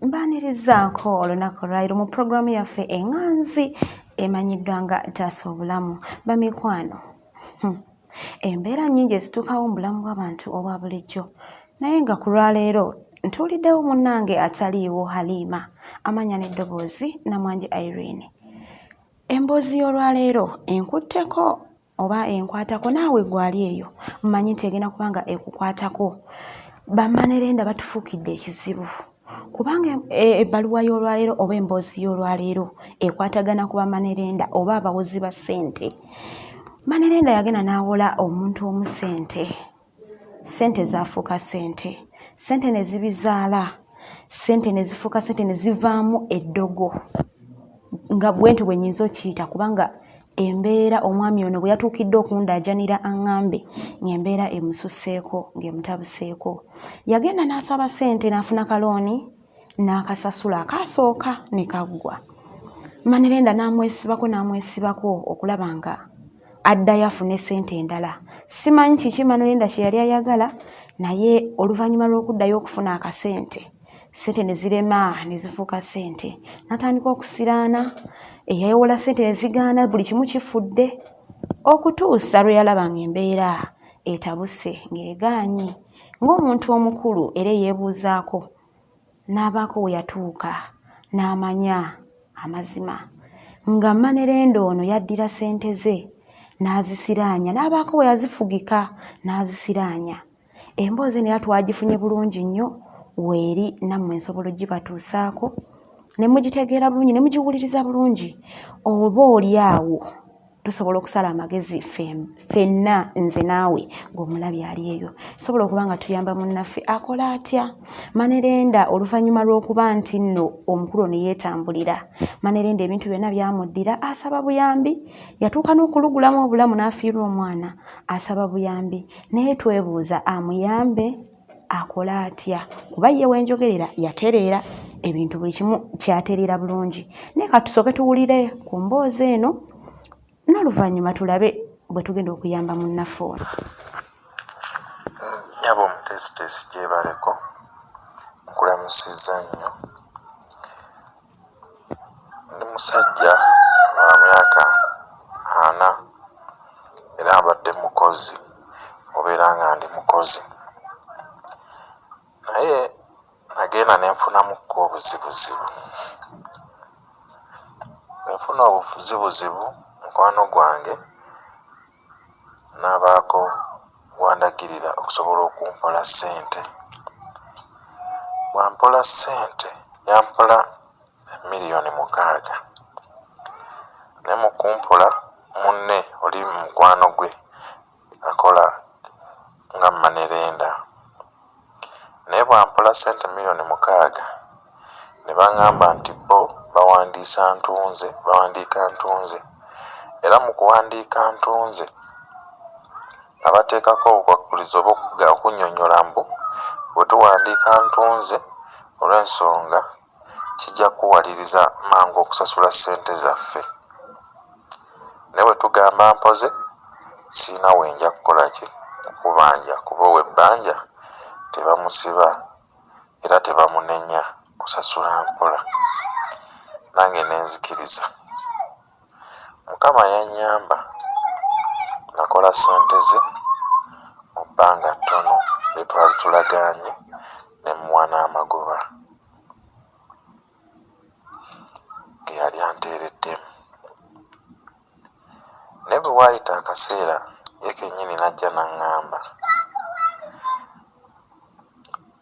Mbaanirizaako olunaku olwaleero mu pulogulaamu yaffe eŋŋanzi emanyiddwa nga Taasa Obulamu. Bamikwano, embeera nnyingi ezituukawo mu bulamu bw'abantu obwa bulijjo, naye nga ku lwaleero ntuuliddewo munnange ataliiwo Halima, amanya n'eddoboozi Namwanje Irene. Emboozi y'olwaleero enkutteko oba enkwatako naawe gwali eyo mmanyi nti egenda kuba nga ekukwatako. Bamanerenda batufuukidde ekizibu kubanga ebbaluwa y'olwaleero oba emboozi y'olwaleero ekwatagana ku bamanerenda oba abawozi ba ssente. Manerenda yagenda n'awola omuntu omu ssente, ssente zaafuuka ssente, ssente ne zibizaala, ssente ne zifuuka ssente ne zivaamu eddogo nga bwentyo bwe nnyinza okiyita kubanga embeera omwami ono bwe yatuukidde okundaajanira aŋŋambe ng'embeera emususseeko ng'emutabuseeko. Yagenda n'asaba ssente n'afuna kalooni n'akasasula akaasooka ne kaggwa. Manerenda n'amwesibako n'amwesibako okulaba nga addayo afune ssente endala. Simanyi kiki Manerenda kye yali ayagala naye oluvannyuma lw'okuddayo okufuna akasente ssente ne zirema ne zifuuka ssente n'atandika okusiraana eyeewola ssente ne zigaana buli kimu kifudde okutuusa lwe yalaba ng'embeera etabuse ng'egaanyi ng'omuntu omukulu era eyeebuuzaako n'abaako we yatuuka n'amanya amazima nga manerenda ono yaddira ssente ze n'azisiraanya n'abaako we yazifugika n'azisiraanya. Emboozi eno era twagifunye bulungi nnyo weeri nammwe nsobola ogibatuusaako ne mugitegeera bulungi ne mugiwuliriza bulungi oba oli awo tusobola okusala amagezi ffenna nze naawe ng'omulabi ali eyo tusobola okuba nga tuyamba munnaffe akola atya manerenda oluvannyuma lw'okuba nti nno omukulu ono yeetambulira manerenda ebintu byonna byamuddira asaba buyambi yatuuka n'okulugulamu obulamu n'afiirwa omwana asaba buyambi naye twebuuza amuyambe akole atya kuba ye wenjogerera yatereera ebintu buli kimu kyatereera bulungi naye katusooke tuwulire ku mboozi eno n'oluvannyuma tulabe bwe tugenda okuyamba munnaffe ono. Nnyabo omuteesiteesi gyebaleko, nkulamusizza nnyo. Ndi musajja wa myaka ana era mbadde mukozi obeera nga ndi mukozi naye nagenda ne nfunamukko obuzibuzibu. Bwe nfuna obuzibuzibu mukwano gwange n'abaako w'andagirira okusobola okumpola ssente. Bw'ampola ssente yampola million 6 naye mu kumpola munne oli mukwano gwe akola nga mmanerenda naye bw'ampola ssente million 6 ne bangamba nti bo bawandiisa ntunze bawandiika ntunze era mu kuwandiika ntunze nga bateekako obukwakkulizo oba okunnyonnyola mbu bwe tuwandiika ntunze olw'ensonga kijja kukuwaliriza mangu okusasula ssente zaffe naye bwe tugamba mpoze sirina we nja kukola ki kukubanja kuba ow'ebbanja tebamusiba era tebamunenya osasula mpola nange ne nzikiriza. Mukama yannyamba nakola ssente ze mu bbanga ttono lye twali tulagaanye ne mmuwa n'amagoba ge yali anteereddemu. Naye bwe waayita akaseera ye kennyini n'ajja n'aŋŋamba,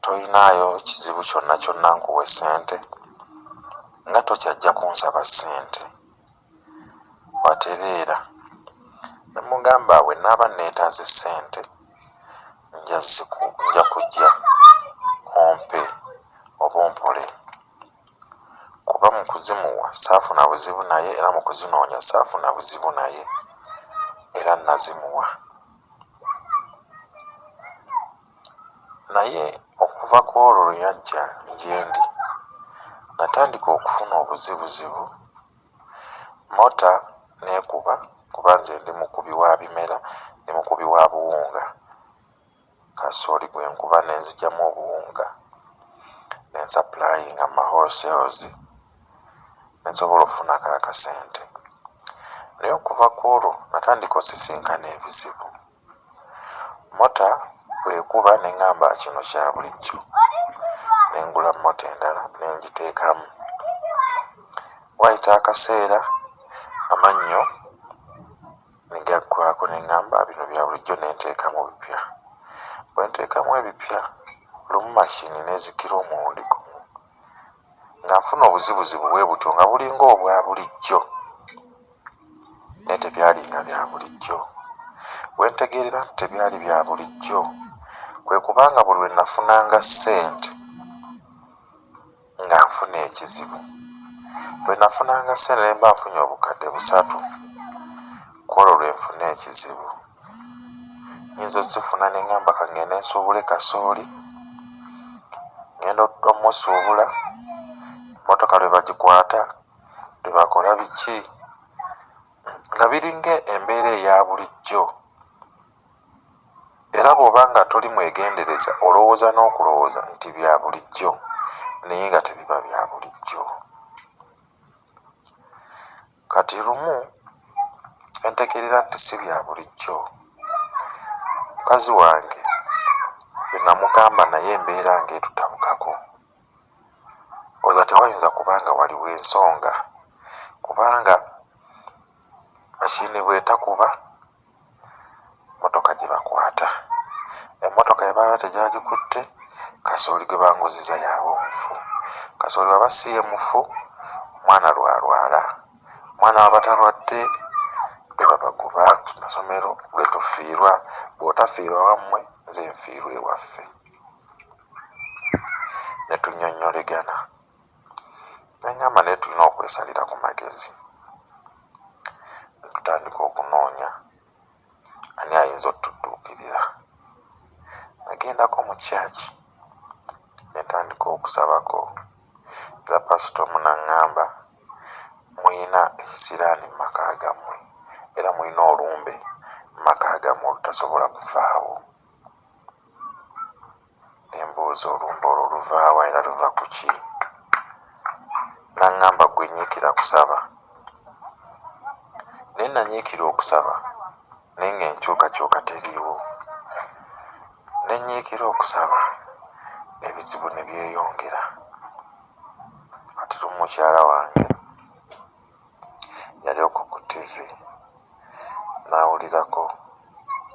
Tolinaayo kizibu kyonna kyonna nkuwe ssente? Nga tokyajja kunsaba ssente. Watereera. Ne mmugamba bwe nnaaba nneetaaze ssente nja kujja ompe oba ompole. Kuba mu kuzimuwa saafuna buzibu naye era mu kuzinoonya saafuna buzibu naye era nazimuwa. Naye okuva ku olwo lwe yajja gye ndi, natandika okufuna obuzibuzibu, mmota n'ekuba kuba nze ndi mukubi wa bimera, ndi mukubi wa buwunga. Kasooli gwe nkuba ne nzigyamu obuwunga ne nsapulayinga mu ma wholesales ne nsobola okufunako akasente. Naye okuva ku olwo natandika osisinkana ebizibu. Mota bw'ekuba ne ŋŋamba kino kya bulijjo ne ngula mota endala ne ngiteekamu. Waayita akaseera amannyo ne gaggwaako ne ŋŋamba bino bya bulijjo ne nteekamu bipya. Bwe nteekamu ebipya lumu mashini n'ezikira omulundi gumu nga nfuna obuzibuzibu bwe butyo nga bulinga obwa bulijjo naye tebyalinga bya bulijjo. We ntegeerera nti tebyali bya bulijjo kwe kubanga buli lwe nafunanga ssente nga nfuna ekizibu. Lwe nafunanga ssente ne mba nfunye obukadde 300 ku olwo lwe nfuna ekizibu. Nnyinza ozifuna ne ŋŋamba ka ŋŋende nsuubule kasooli, ŋŋenda omusuubula, emmotoka lwe bagikwata, lwe bakola biki, nga biringa embeera eya bulijjo. Era bw'oba nga toli mwegendereza olowooza n'okulowooza nti bya bulijjo naye nga tebiba bya bulijjo. Kati lumu ne ntegeerera nti si bya bulijjo, mukazi wange lwe namugamba naye embeera ng'etutabukako. Ndowooza tewayinza kuba nga waliwo ensonga kubanga mashini bw'etakuba mmotoka gye bakwata. Emmotoka bwe baba tegyagikutte, kasooli gwe banguzizza y'aba omufu. Kasooli bw'aba si ye mufu, omwana lw'alwala. Omwana bw'aba talwadde, lwe babagoba ku masomero, lwe tufiirwa. Bw'otafiirwa wammwe, nze nfiirwa ewaffe. Ne tunnyonnyolegana. N'aŋŋamba naye tulina okwesalira ku magezi. Ne tutandika okunoonya ani ayinza otudduukirira. Nagendako mu church ne ntandika okusabako era paasita omu n'aŋŋamba muyina ekisiraani mu maka gammwe era muyina olumbe mu maka gammwe olutasobola kuvaawo. Ne mbuuza olumbe olwo luva wa era luva ku ki? N'aŋŋamba ggwe nyiikira kusaba. Naye nanyiikira okusaba naye ng'enkyukakyuka teriiwo. Ne nnyiikira okusaba ebizibu ne byeyongera. Kati lumu mukyala wange yali okwo ku ttivi n'awulirako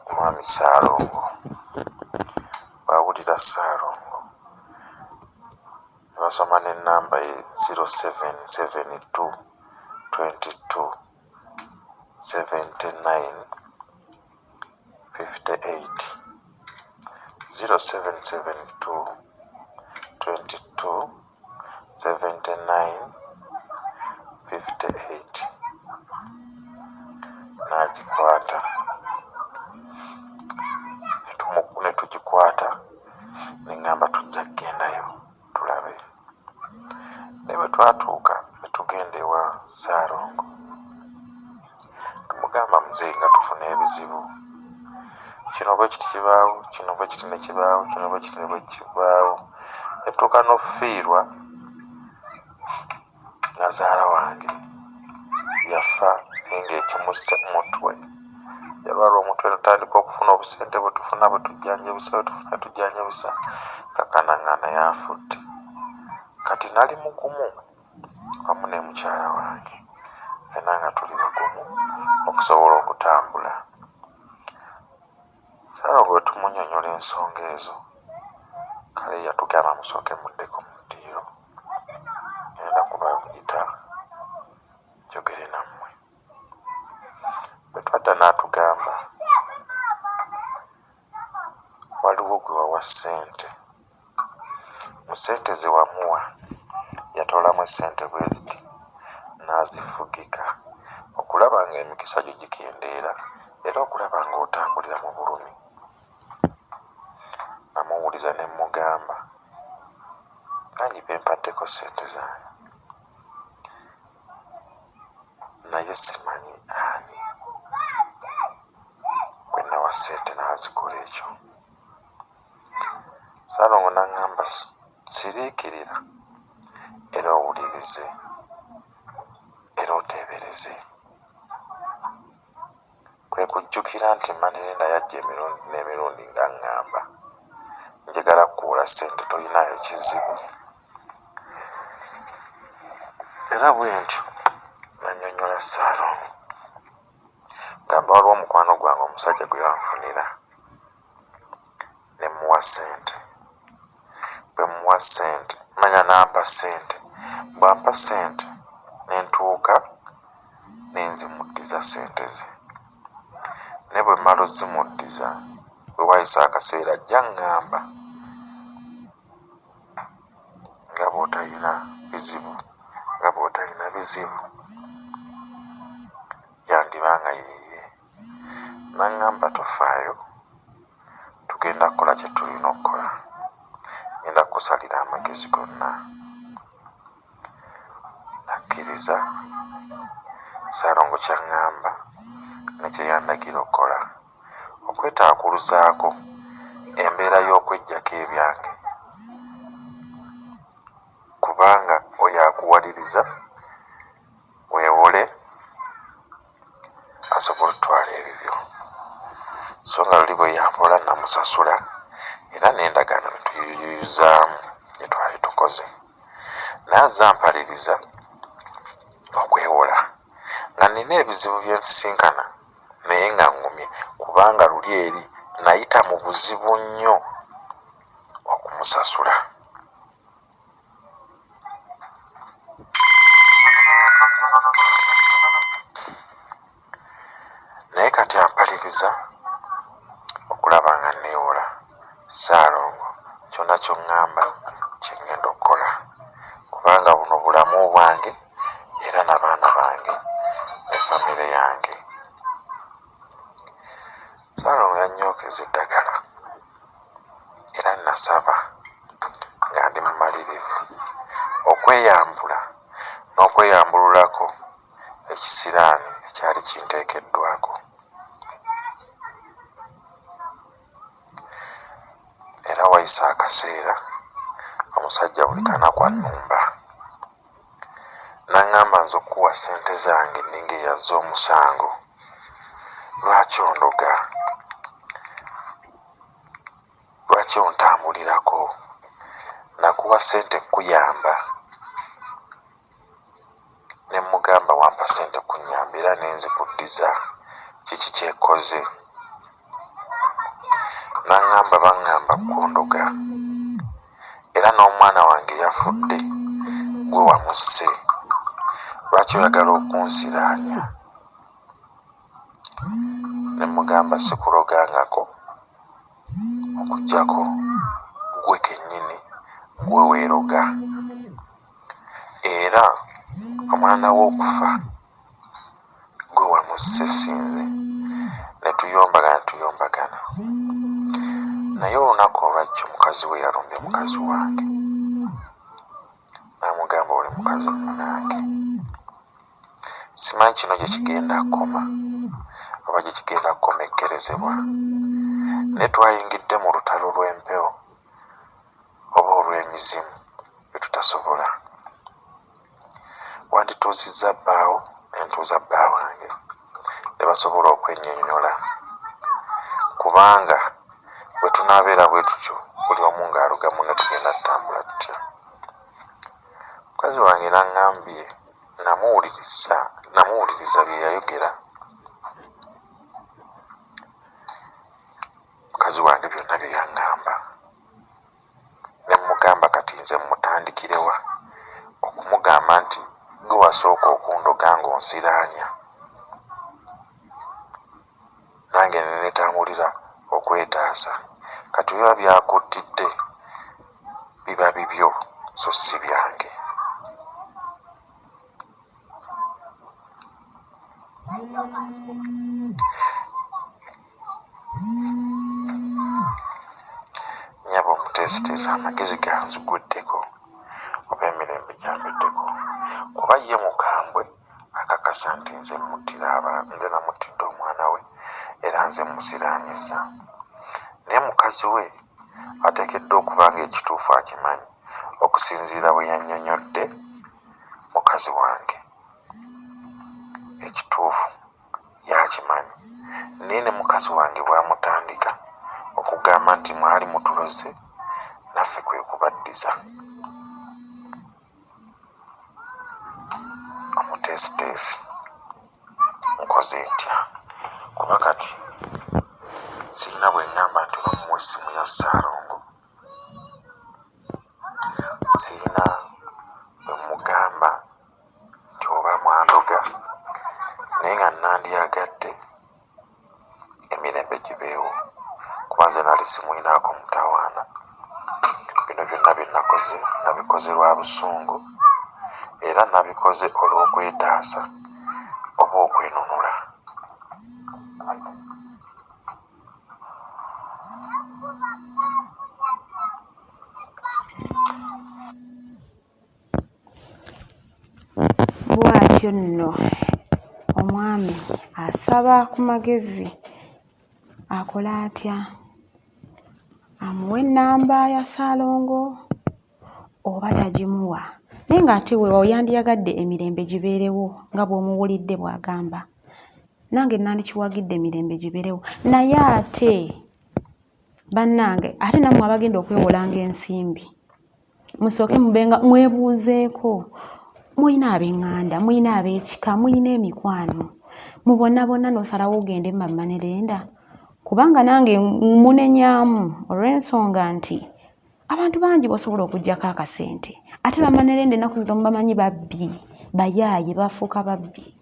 omwami Ssaalongo. Bw'awulira Ssaalongo ne basoma n'ennamba ye 0772 22 79 58 0772 22 79 58 n'agikwata ne tugikwata ne ŋŋamba tujja kugendayo tulabe. Naye bwe twatuuka ne tugenda ewa Ssaalongo tumugamba muzeeyi nga tufuna ebizibu kino bwe kiti kibaawo kino bwe kiti ne kibaawo kino bwe kiti ne bwe kibaawo ne tutuuka n'okufiirwa nazaala wange yafa naye ng'ekimusse mutwe yalwala omutwe ne tutandika okufuna obusente bwe tufuna bwe tujjanjabisa bwe tufuna bwe tujjanjabisa kaakana nga naye afudde. Kati nali mugumu wamu ne mukyala wange ffenna nga tuli bagumu okusobola okutambula. Ssaalongo bwe tumunnyonnyola ensonga ezo kale yatugamba musooke muddeko mu ddiiro ŋŋenda kubayita njogere nammwe. Bwe twadda n'atugamba waliwo gwe wawa ssente, mu ssente ze wamuwa yatoolamu essente bwe ziti n'azifugika okulaba ng'emikisa gyo gikendeera era okulaba ng'otambulira mu bulumi. Namuwuliza ne mmugamba bangi be mpaddeko ssente zange naye simanyi ani gwe nawa ssente n'azikola ekyo. Ssaalongo n'aŋŋamba. Siriikirira era owulirize era oteebereze. Kwe kujjukira nti Manerenda yajja emirundi n'emirundi ng'aŋŋamba, Njagala kukuwola ssente tolinaayo kizibu. Era bwentyo nannyonnyola Ssaalongo ngamba waliwo mukwano gwange omusajja gwe yanfunira ne mmuwa ssente. Bwe mmuwa ssente, manya n'ampa ssente. Bw'ampa ssente ne ntuuka ne nzimuddiza ssente ze. Naye bwe mmala ozimuddiza, bwe wayisa akaseera ajja aŋŋamba nga bw'otalina bizibu, nga bw'otalina bizibu. Yandiba nga ye ye. N'aŋŋamba tofaayo, tugenda kukola kye tulina okukola. Ŋŋenda kukusalira amagezi gonna. Nakkiriza Ssaalongo ky'aŋŋamba ne kye yandagira okukola, okwetaakuluzaako embeera y'okweggyako ebyange kubanga oyo akuwaliriza weewole asobole otwala ebibyo. So nga luli bwe yampola namusasula era n'endagaano ne tugiyuzaamu gye twali tukoze. Naye azze ampaliriza okwewola nga nnina ebizibu bye nsisinkana naye nga ŋŋumye kubanga luli eri nayita mu buzibu nnyo okumusasula. Naye kati ampaliriza okulaba nga nneewola. Ssaalongo kyonna ky'oŋŋamba kye ŋŋenda okukola kubanga buno bulamu bwange era n'abaana bange ne famire yange. Ssaalongo yannyookeza eddagala era nasaba nga ndi mumalirivu okweyambula n'okweyambululako ekisiraani ekyali kinteekeddwako. Era wayise akaseera omusajja buli kanaku annumba n'aŋŋamba nze okukuwa ssente zange nninga eyazza omusango. Lwaki ondoga? Lwaki ontambulirako? Nakuwa ssente kukuyamba. Ne mmugamba wampa ssente kunnyamba era ne nzikuddiza. Kiki kye koze? N'aŋŋamba baŋŋamba ggwe ondoga era n'omwana wange yafudde ggwe wamusse. Lwaki oyagala okunsiraanya? Ne mmugamba sikulogangako okuggyako ggwe kennyini ggwe weeroga era omwana wo okufa ggwe wamusse si nze. Ne tuyombagana ne tuyombagana naye olunaku olwajja mukazi we yalumbye mukazi wange n'amugamba oli mukazi munnange. Simanyi kino gye kigenda kukoma oba gye kigenda kukomekkerezebwa naye twayingidde mu lutalo lw'empewo oba olw'emizimu lwe tutasobola. Wandituuzizza bbaawo ne ntuuza bba wange ne basobola okwennyonnyola kubanga bwe tunaabeera bwe tutyo buli omu ng'aloga munne tugenda tutambula tutya? Mukazi wange n'aŋŋambye namuwuliriza namuwuliriza bye yayogera. Mukazi wange byonna bye yaŋŋamba ne mmugamba kati nze mmutandikire wa okumugamba nti ggwe wasooka okundoga ng'onsiraanya nange ne neetambulira okwetaasa kati bwe biba byakuttidde biba bibyo so si byange. Nnyabo omuteesiteesi amagezi ganziguddeko oba emirembe gyampeddeko kuba ye mukambwe akakasa nti nze mmuttira nze namuttidde omwana we era nze mmusiraanyizza. Naye mukazi we ateekeddwa okuba ng'ekituufu akimanyi. Okusinziira bwe yannyonnyodde mukazi wange, ekituufu y'akimanyi naye ne mukazi wange bw'amutandika okugamba nti mwali mutuloze naffe kwe kubaddiza omuteesiteesi. Nkoze ntya kuba kati sirina bwe ngamba nti oba muwe essimu ya Ssaalongo, sirina bwe mugamba nti oba mwandoga naye nga nandyagadde emirembe gibeewo kuba nze nali simulinaako mutawaana. Bino byonna bye nakoze nabikoze lwa busungu era nabikoze olw'okwetaasa oba okwenunula. Bw'atyo nno omwami asaba ku magezi akole atya? Amuwe ennamba ya Ssaalongo oba tagimuwa? Naye ng'ate weewaawo yandiyagadde emirembe gibeerewo nga bw'omuwulidde bw'agamba. Nange nandikiwagidde emirembe gibeerewo naye ate bannange ate nammwe abagenda okwewolanga ensimbi musooke mubenga mwebuuzeeko mulina ab'eŋŋanda mulina ab'ekika mulina emikwano mu bonna bonna n'osalawo ogende mu bamanerenda kubanga nange munenyamu olw'ensonga nti abantu bangi bosobola okuggyako akasente ate bamanerenda ennaku zino mubamanyi babbi bayaaye bafuuka babbi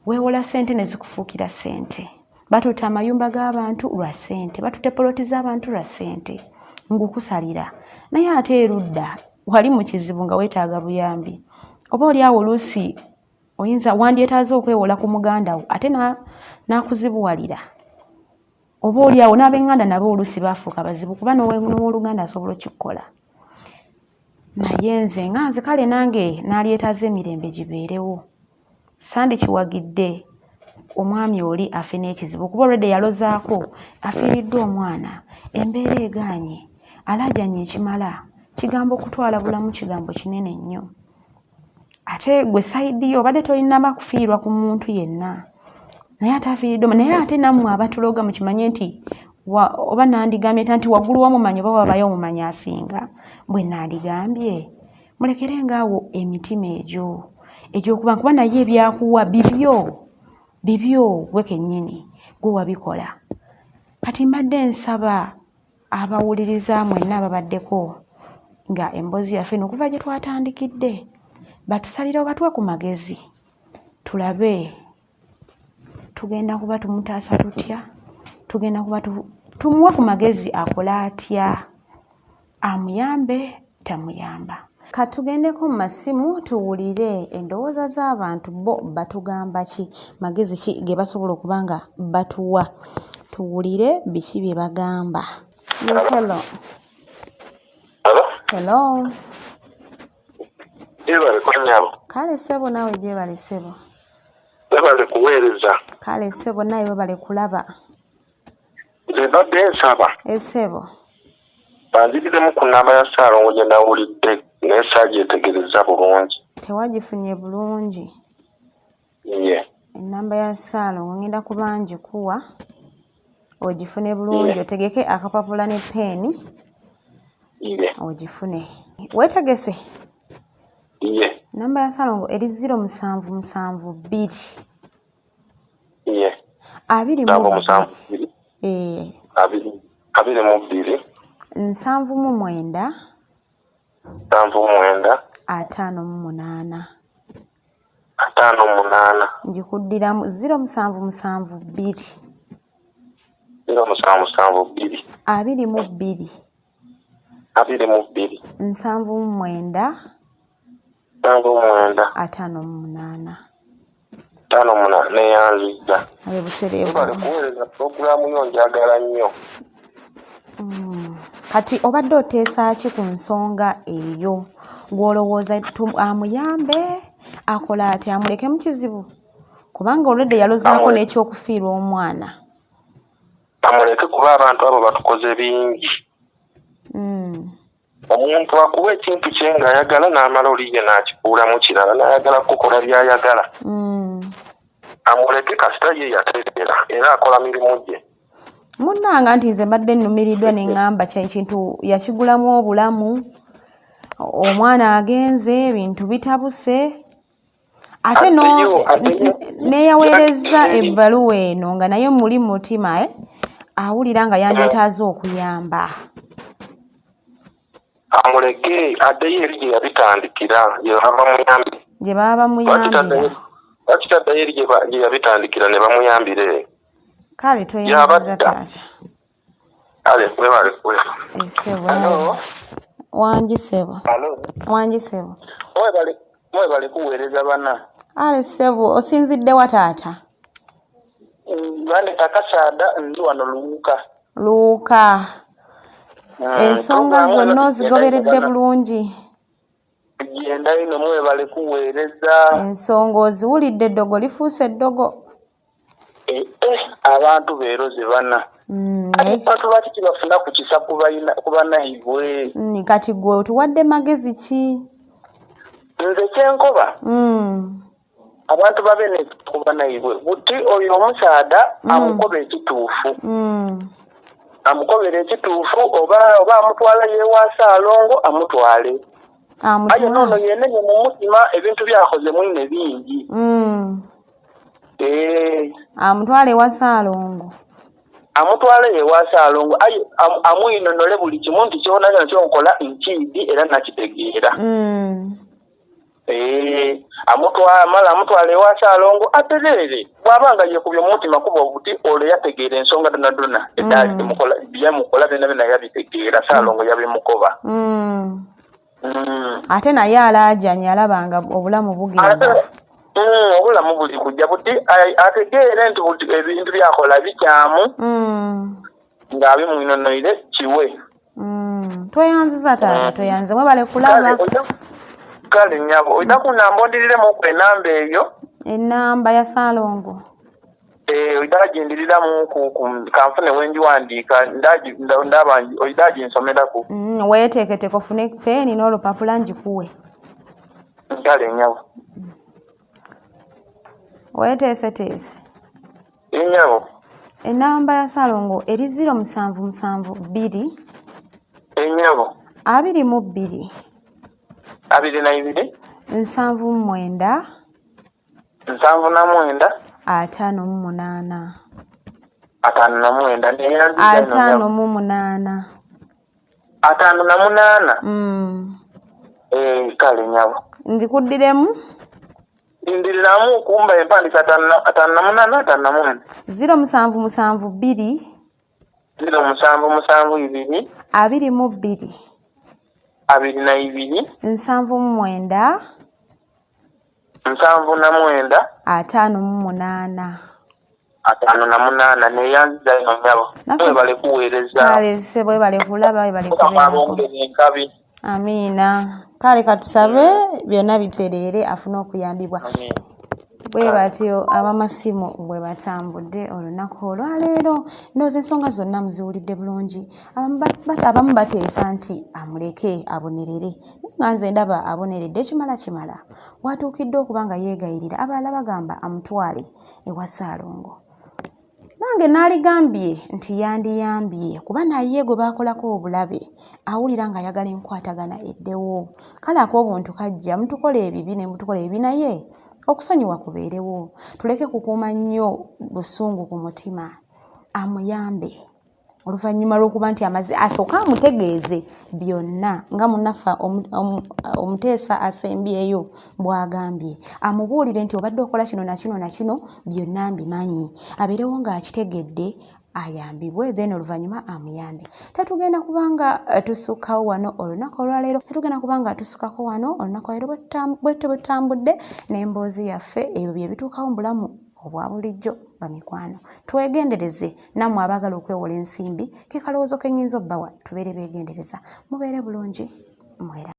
Weewola ssente ne zikufuukira ssente. Batutte amayumba g'abantu lwa ssente, batutte poloti z'abantu lwa ssente ngukusalira. Naye ate erudda wali mu kizibu nga weetaaga buyambi. Oba oli awo oluusi oyinza wandyetaaze okwewola ku muganda wo ate n'akuzibuwalira. Oba oli awo n'ab'eŋŋanda nabo oluusi baafuuka bazibu kuba n'owooluganda asobola okukikola. Naye nze nga nze kale nange naalyetaaze emirembe gibeerewo. Sandikiwagidde omwami oli afe n'ekizibu kuba already yalozaako afiiriddwa omwana, embeera egaanye, alaajanye ekimala, kigambo kutwala bulamu kigambo kinene nnyo. Ate gwe sayidi yo obadde tolinaba kufiirwa ku muntu yenna naye ate afiiriddwa naye ate nammwe abatuloga mukimanye nti oba nandigambye nti waggulu w'omumanyi oba wabayo omumanyi asinga bwe nandigambye. Mulekere ngaawo emitima egyo egyokuba kuba naye ebyakuwa bibyo bibyo gwe kennyini gwe wabikola. Kati mbadde nsaba abawuliriza mwenna ababaddeko nga emboozi yaffe eno okuva gye twatandikidde batusalire batuwe ku magezi tulabe tugenda kuba tumutaasa tutya, tugenda kuba tumuwe ku magezi akole atya. Amuyambe tamuyamba. Katugendeko mu masimu tuwulire endowooza z'abantu bo batugamba ki, magezi ki ge basobola okuba nga batuwa, tuwulire biki bye bagamba. Yes, hello. Hello? Hello. Gyebale nnyabo. Kale ssebo naawe gyebale ssebo. Webale kuweereza. Kale ssebo naawe webale kulaba. Nze mbadde nsaba. Esebo. Eh, Banziriremu ku nnamba ya Ssaalongo gye nawulidde naye saagyetegerezza bulungi. Tewagifunye bulungi? Ye. Ennamba ya Ssaalongo ngenda kuba ngikuwa ogifune bulungi otegeke akapapula ne peeni ogifune. Weetegese? Ye. Ennamba ya Ssaalongo eri 0772. Ye. 22. Eh. 22. 79. 79. 58. 58. Ngikuddiramu 0772. 0772. 22. 22. 79. 79. 58. 58 neyanzizza. Butereevu. Webale kuweereza pulogulaamu yo njagala nnyo. Kati obadde oteesa ki ku nsonga eyo? Gw'olowooza amuyambe akola atya amuleke mu kizibu? Kubanga olwedde yalozaako n'ekyokufiirwa omwana. Amuleke kuba abantu abo batukoze bingi. Omuntu akuwa ekintu kye ng'ayagala n'amala oli ye n'akikuulamu kirala n'ayagala kukola by'ayagala. Amuleke kasita ye yatereera era akola mirimu gye. Munnange nti nze mbadde nnumiriddwa ne ŋŋamba kya ekintu yakigulamu obulamu, omwana agenze, ebintu bitabuse, ate no Addeyo, addeyo. Neyaweerezza ebbaluwa eno nga naye muli mu mutima awulira nga yandyetaaze okuyamba. Amuleke addeyo eri gye yabitandikira, gye baba bamuyambye. Gye baba bamuyambira. Lwaki taddayo eri gye yabitandikira ne bamuyambire? Kale, tweyanziza. Yabadda. Taata. Kale, webale kuweba. Esebo. Hello. Wangi sebo. Hello. Wangi sebo. Mwebale, mwebale kuweereza bana. Ale sebo, osinzidde wa taata? Bane takasaada, ndi wano Luwuka. Luuka. Ensonga Programu eno zonna tugenda ozigoberedde ino bana. bulungi? Tugenda ino, mwebale kuweereza. Ensonga oziwulidde, eddogo lifuuse eddogo. Eh, abantu beeroze bana. Naye Abantu lwaki tibafuna ku kisa ku banaibwe? Kati gwe otuwadde magezi ki? Nze kyenkoba, abantu babe nekisa ku banaibwe. Buti oyo omusaada amukoba ekituufu. Amukobera ekituufu, oba amutwala yewaasa alongo amutwale. Aye noono Amutwale. Yenenye mu mutima, ebintu byakoze mwine bingi. Amutwale ewa Saalongo. Amutwale ewa Saalongo, aye amwinonole buli kimu nti kyona kyona kyonkola nkiidi era nakitegeera. Amutwala, amutwala ewa Saalongo atereere bw'aba nga yekubye mu mutima, kuba obuti olwo yategeera ensonga dona dona edaali mukola byamukola byona byona yabitegeera, Saalongo yabimukoba. Ate naye alaajanye, alaba nga obulamu bugenda. Obulamu buli kujja buti ategeere nti buti ebintu byakola bikyamu ng'abimwinonoire kiwe. Tweyanziza taata, tweyanze, mwebale kulaba. Kale nyabo, olina kunamba ondiriremu enamba eyo. Enamba ya Saalongo? Eh, olina gindiriramu ku kanfune wengiwandiika, ndaba olina ginsomeraku. Weeteeketeeke ofune peeni n'olupapula ngikuwe. Kale nyabo. Weeteeseteese? Enyabo. Enamba ya Saalongo eri 0772 Enyabo. 22 22 79 79 58. 59, neyanziza. 58. 58. Eh, kale nyabo. Nzikuddiremu. Ndiriramu kumba empandisa 58, 59. 0772 0772 22 22 79 79 58. 58, neyanziza ino nyabo. Mwebale kuweereza. Kale ssebo, webale kulaba, webale Mukama kubeerako. abongere enkabi. Amiina. Kale katusabe byonna bitereere, afune okuyambibwa. Bwe batyo abamasimu bwe batambudde olunaku olwaleero. Ndowooza ensonga zonna muziwulidde bulungi. Abamu bateesa nti amuleke abonerere, naye nga nze ndaba aboneredde ekimala kimala, watuukidde okuba nga yeegayirira. Abalala bagamba amutwale ewa Ssaalongo. Nange naaligambye nti yandiyambye, kuba naye gwe baakolako obulabe awulira ng'ayagala enkwatagana eddewo. Kale ak'obuntu kajja, mutukola ebibi ne mutukola ebibi, naye okusonyiwa kubeerewo, tuleke kukuuma nnyo busungu ku mutima. Amuyambe oluvannyuma lw'okuba nti amaze asooke amutegeeze byonna nga munnaffe omuteesa asembyeyo bw'agambye, amubuulire nti obadde okola kino na kino na kino, byonna mbimanyi, abeerewo ng'akitegedde, ayambibwe, then oluvannyuma amuyambe. Tetugenda kubanga tusukkawo wano olunaku olwaleero, tetugenda kubanga tusukkako wano olunaku olwaleero. Bwetyo bwe tutambudde n'emboozi yaffe. Ebyo bye bituukawo mu bulamu obwa bulijjo. Bamikwano, twegendereze. Nammwe abaagala okwewola ensimbi, ke kalowoozo ke nnyinza obbawa, tubeere beegendereza. Mubeere bulungi, mwera.